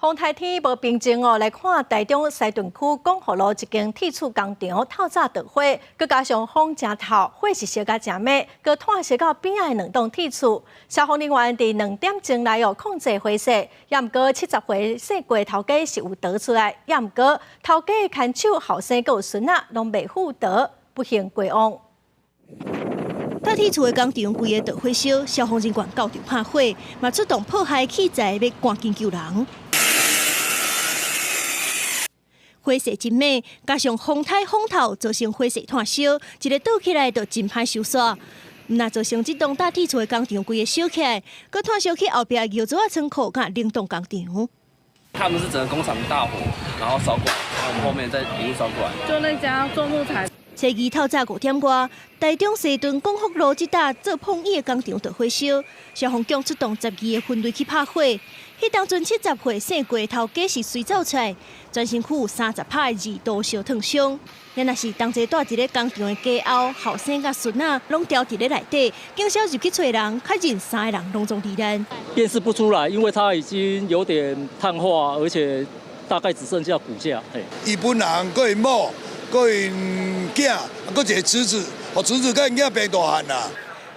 風颱天無平靜哦，來看台中西屯區光復路一間鐵厝工廠透早著火，閣加上風誠透，火勢燒甲誠猛，閣湠燒到邊仔的兩棟鐵厝。消防人員佇2點鐘內哦控制火勢，也毋過70歲姓郭頭家是有逃出來，也毋過頭家的牽手後生閣有孫仔攏袂赴逃，不幸過往。搭鐵厝的工廠規个著火燒，消防人員到場拍火，嘛出動破害器材欲趕緊救人。火勢真猛，加上風颱風透，造成火勢湠燒，一个倒起來就真歹收煞。毋但造成這棟搭鐵厝的工廠規个燒起來，閣湠燒去後壁窯子仔倉庫佮冷凍工廠。他們是整個工廠大火，然後燒過來，然後我們後面再一路燒過來。就那家做木材。星期二透早5點外，台中西屯光復路這搭做膨椅的工廠著火燒，消防局出動12個分隊去拍火。彼當陣70歲姓郭頭家是隨走出來，全身軀有30拍的二度燒燙傷。也若是同齊蹛佇咧工廠的家後後生佮孫仔，攏牢佇咧內底，警消入去揣人，確認三个人攏總罹難。辨識不出來，因為它已經有點碳化，而且大概只剩下骨架。伊本人，閣𪜶某，閣𪜶囝，閣一个侄子，哦，侄子佮𪜶囝變大漢啦。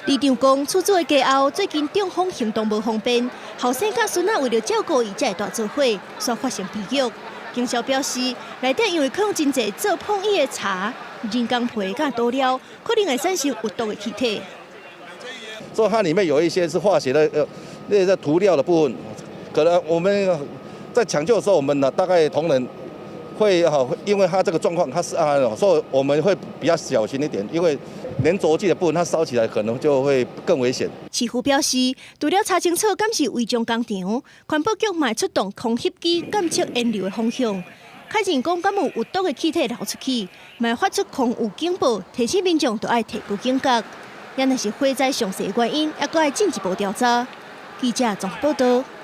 里長講，厝主的家後最近中風行動無方便，後生佮孫仔為著照顧伊，才會蹛做伙，煞發生悲劇。警消表示，內底因為放真濟做膨椅的柴、人工皮佮塗料，可能會產生有毒的氣體。所以它裡面有一些是化學的，那個塗料的部分，可能我們在搶救的時候，我們呢大概同仁會哈，因為它這個狀況，它是啊，所以我們會比較小心一點，因為粘着劑的部分，它燒起來可能就會更危險。市府表示，除了查清楚敢是違章工廠，環保局嘛出動空翕機監測煙流的方向，確認講敢有有毒的氣體流出去，嘛發出空霧警報，提醒民眾著愛提高警覺。也若是火災詳細原因，猶閣愛進一步調查。記者綜合報道。